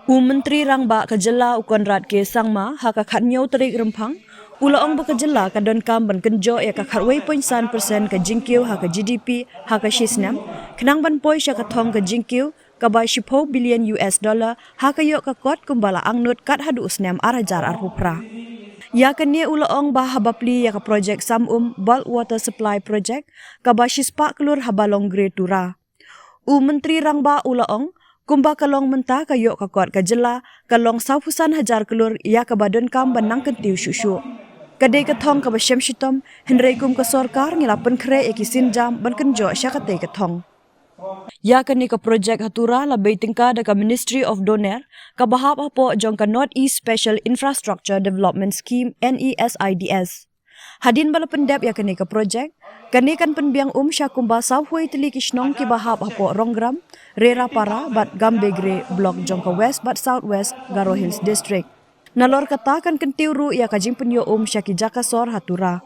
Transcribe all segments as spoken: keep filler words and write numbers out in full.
U Myntri Rangbah ka jylla u Conrad K Sangma ha ka khatñiew tarik Rymphang u la ong ba ka jylla ka donkam ban kynjoh ïa ka khatwei point san percent ka jingkiew ha ka G D P ha ka shi snem, khnang ban poi sha ka thong ka jingkiew kaba shiphew billion U S dollar ha ka ïoh ka kot kumba la angnud kat haduh u snem ar hajar arphew phra. Ïa kane u la ong ba haba plie ïa ka projek sam um bulk water supply project kaba shispah klur ha Balonggre Tura. U Myntri Rangbah u la ong, kumba ka long mynta ka ïoh ka kot ka jylla ka long sawphew san hajar klur ïa kaba donkam ban nang kyntiew shuh shuh. Ka dei ka thong kaba shem shitom, hynrei kum ka sorkar ngi la pynkhreh ïa ki sienjam ban kynjoh sha katei ka thong. Ïa kane ka projek ha Tura la bei tyngka da ka Ministry of Doner kaba hap hapoh jong ka North East Special Infrastructure Development Scheme, N E S I D S. Hadien ba la pyndep ïa kane ka projek, kane kan pynbiang um sha kumba sawphew wei tylli ki shnong kiba hap hapoh Rongram, Rerapara bad Gambegre block jong ka West bad South West Garo Hills District. Nalor kata kan kyntiew ruh ïa ka jingpynïoh um sha ki jaka sor ha Tura.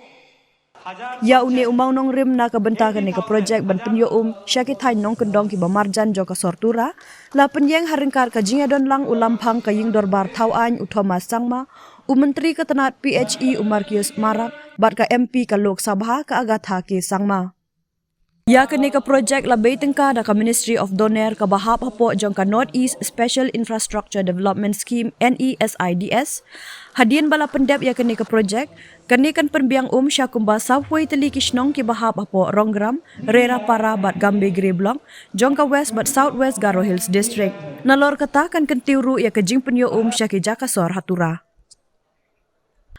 Ïa une u mawnongrim na ka bynta kane ka projek ban pynïoh um sha ki thaiñ nongkyndong kiba marjan jong ka sor Tura, la pynïeng ha ryngkat ka jingïadon lang u Lamphang ka Ïingdorbar Thawaiñ u Thomas Sangma, u Myntri ka tnat P H E u Marcuise Marak bad ka M P ka Lok Sabha ka Agatha K Sangma. Ïa kane ka projek la bei tyngka da ka Ministry of Doner kaba hap hapoh jong ka North East Special Infrastructure Development Scheme, N E S I D S. Hadien ba la pyndep ïa kane ka projek, kane kan pynbiang um sha kumba sawphew wei tylli ki shnong kiba hap hapoh Rongram, Rerapara bad Gambegre block jong ka West bad South West Garo Hills District. Nalor kata kan kyntiew ruh ïa ka jingpynïoh um sha ki jaka sor ha Tura.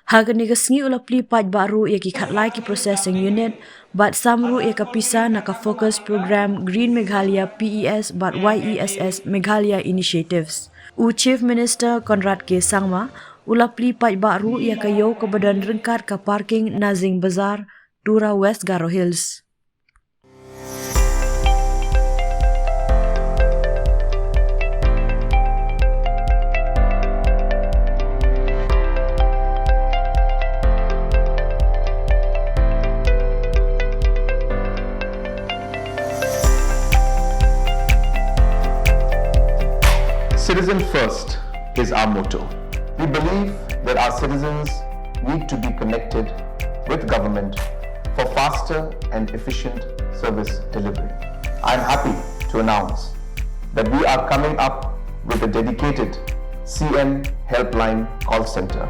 Ha kane ka sngi u la plie paidbah ruh ïa ki khatlai ki processing unit bad sam ruh ïa ka pisa na ka focus program Green Meghalaya P E S bad Y E S S Meghalaya Initiatives. U Chief Minister Conrad K Sangma u la plie paidbah ruh ïa ka ïew kaba don ryngkat ka parking Nazing Bazar, Tura, West Garo Hills. Citizen first is our motto. We believe that our citizens need to be connected with government for faster and efficient service delivery. I'm happy to announce that we are coming up with a dedicated C M Helpline call center.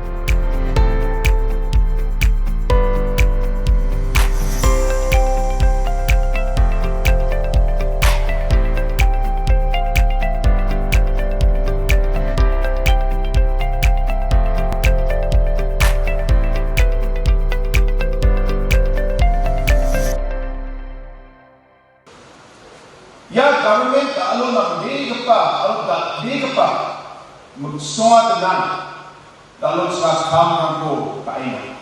Ïa government ka along lam dei kapa, along da dei kapa, mut soa tenang, da along sa kam nang ko ka ina.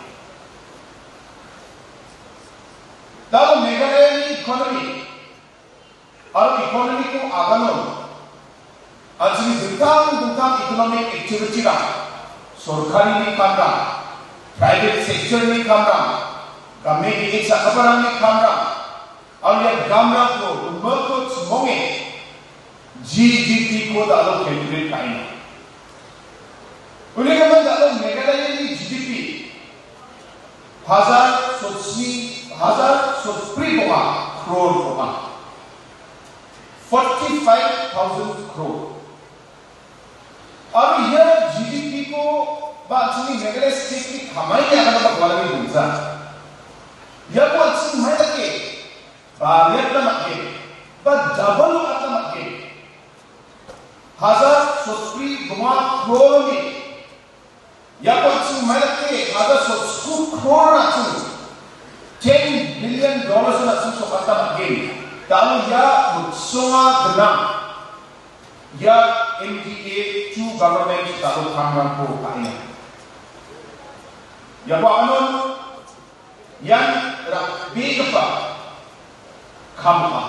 Da along Meghalaya ni economy, along economy ko aganon, Ar jingmut dangdang dangdang economic activity rang, sorkari ne kamram, private sector ne kamram, government ne sa kabarang ne kamram, ar ïa kamram ko, umma ko chmong e, G D P ko da lo calculate kaina. Une ka man da lo Meghalaya ni G D P, hajar sotsi, hajar sotspri bonga, crore bonga. Forty-five thousand crore. Aru ïa G D P ko ba chini Meghalaya state ki kamai ïa kana ba kwala ni bungsa. Ïa ko chini mai lagi. Ba ïa kana mak ke. Ba double ïa kana mak ke. Hajar sotspri bonga crore ni. Ïa ko ching mai lak te, hajar sotspri crore na ching. Ten billion dollars na ching so kata ma gen. Talu ïa mut songa genam. Ïa M D A two government talu kamram ko kaina. Ïa ko anon Ïa ra bikpa kam ha.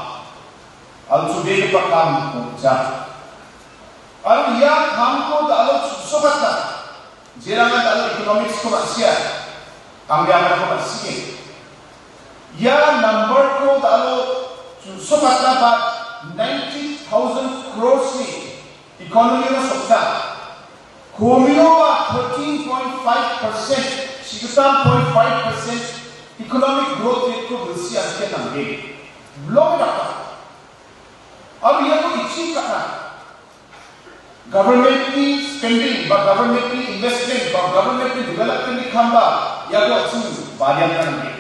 Al chu bikpa kam ja. Al ïa kam ko da alo sokat na. Jerang da alo economics ko masia. Ang ïa ko masia. Ïa number ko da alo sokat na ba ninety thousand crores ni. Economy na sokta. percent, shispah point five percent economic growth rate ko bun sien ka nang dei. Long da ka. Ap ïa ko i chi ka na. Government ni spending, ba government ni investment, ba government ni development ni kham ba, ïa ko chu ba ïa ka nang dei.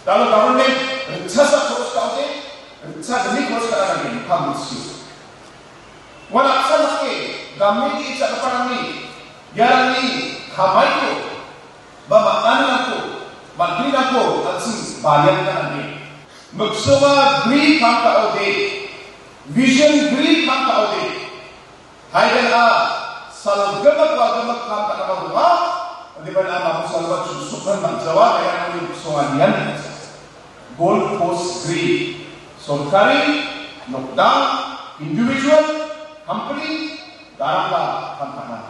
Lalu government, rynsa sa terus ka dei, rynsa demi terus ka nang dei, kham bun sien. Wala sa lak ke, government ni cha ka parang ni, ïa ni, khamai ko, ba ma an la ko, ba kli la ko, at sing ba ïa ka nang dei. Maksoma gri kham ka ode. Vision gri kham ka ode. Hai dan a, sal gama kwa gama kham ka nama gama. Di ban a ma sal ba su sukhan ban jawa, hai dan a maksoma lian. Goal post gri. Sorkari, nokdang, individual, company, darang ba kham ka nama.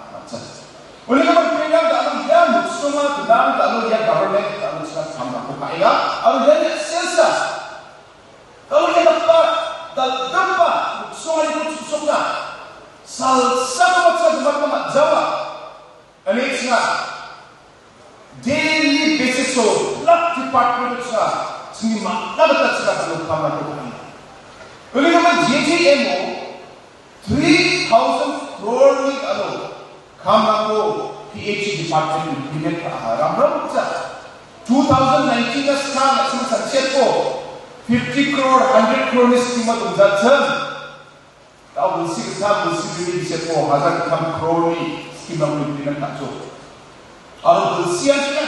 Uni ka ban pinang da lu ïa maksoma, pinang da lu ïa government, da lu sa kham ka ko ka ila, alu ïa census. Ka ïa ka pa, da dam pa, song ai ku song na. Sal sa ka mat sa ka mat ka mat jawa. Ani sna. Daily basis so, lak department sna. Sini ma, na ba ta sna ka lu kham na ko ka ila. Ani ka mat J J M O, three thousand crore ni ka lu. Kham na ko P H E department implement ka ha ram ram cha. Two thousand nineteen na sa na sum sa chet ko fifty crore, hundred crore ni scheme ma tum jat chen. Ta bun si sa bun si ni chet ko hazar kham crore ni scheme ma tum implement ka cho. Aro bun si an ka.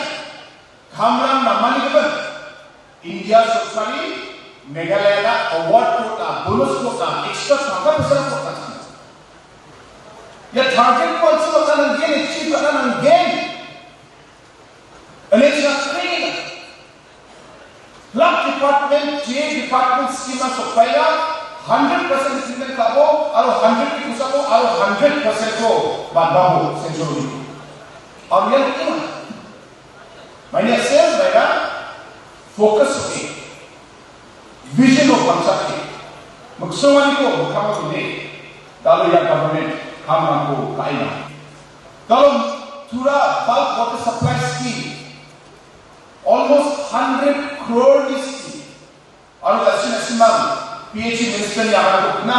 Kham ram na mani ka ban. India sorkari, Meghalaya la award ko ta, bonus ko ta, extra thangka pesa ko ta. Ya target ko chu ka nang gen, achieve ka nang gen. Ani cha training. Lak department, J department scheme a sok paila, hundred percent implement ka bo, aro hundred ki kusa ko, aro hundred percent ko, ban babo, central ni. Aro yang ina. Mane sel ba ya focus ke. Vision of concept ke. Maksud ni ko kham ko ne. Dalu ya government kham ko kaina. Dalu Tura bulk water supply scheme. Almost hundred crore ni scheme. Aro da sina simang P H E minister ya ko na.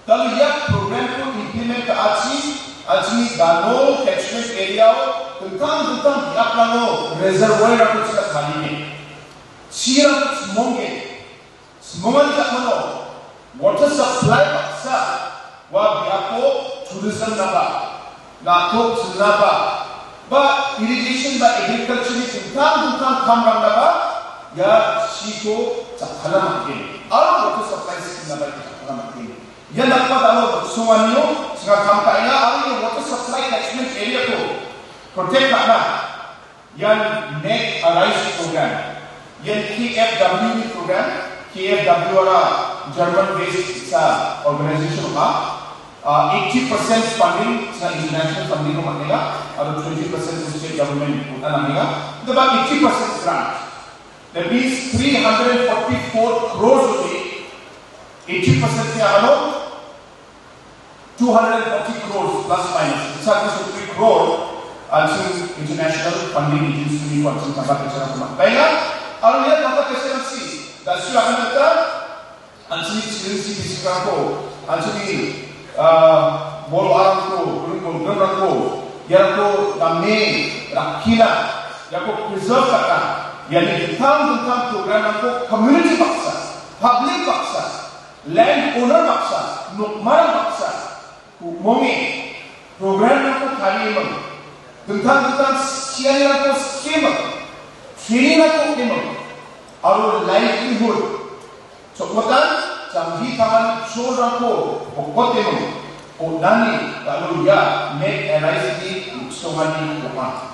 Dalu ïa program ko implement ka achi, achi ni dano catchment area o, tentang tentang ïa plano reservoir ko chika khali ne. Sira ko semonge, semongan ka mano, water supply baksa, wa biapo tourism na ba. Na tok sna ba, ba irrigation ba agriculture ni tentang tentang kham rang na ba, ya shiko chakhala makin. Aro water supply scheme na ba chakhala makin. Ya na ba dalo sungan yo, singa kham ka ina, aro ya water supply catchment area ko protect ka na. Yan Make a Rise program. Yan K F W ni program, K F W ara German based sa organization ka. Uh, eighty percent funding sa international funding ko manega, aro twenty percent sa state government ko manega. Ito ba eighty percent grant. That means three hundred forty-four crores rupees. Eighty percent niya ano, two hundred forty crores plus minus. It's a three crore, uh, to international funding agency ni kuan sing tabat bicara kumat. Baiklah, aro ya tabat bicara si. That's your another. Anthony Chirin si bisi rangko, Anthony, uh, Bolo arangko, Bolo Bolo rangko, yarangko name, rakina, yarangko preserve kata, yani tentang tentang program rangko community baksa, public baksa, land owner baksa, nukmar baksa, ku mongi, program rangko kari emang, tentang tentang sian rangko scheme, training rangko emang, aro livelihood, Chokmatan, chang hi thaman chorang ko, bokot emang, ko dani, lalu ya, Make a Rise ni, songani, ko ma.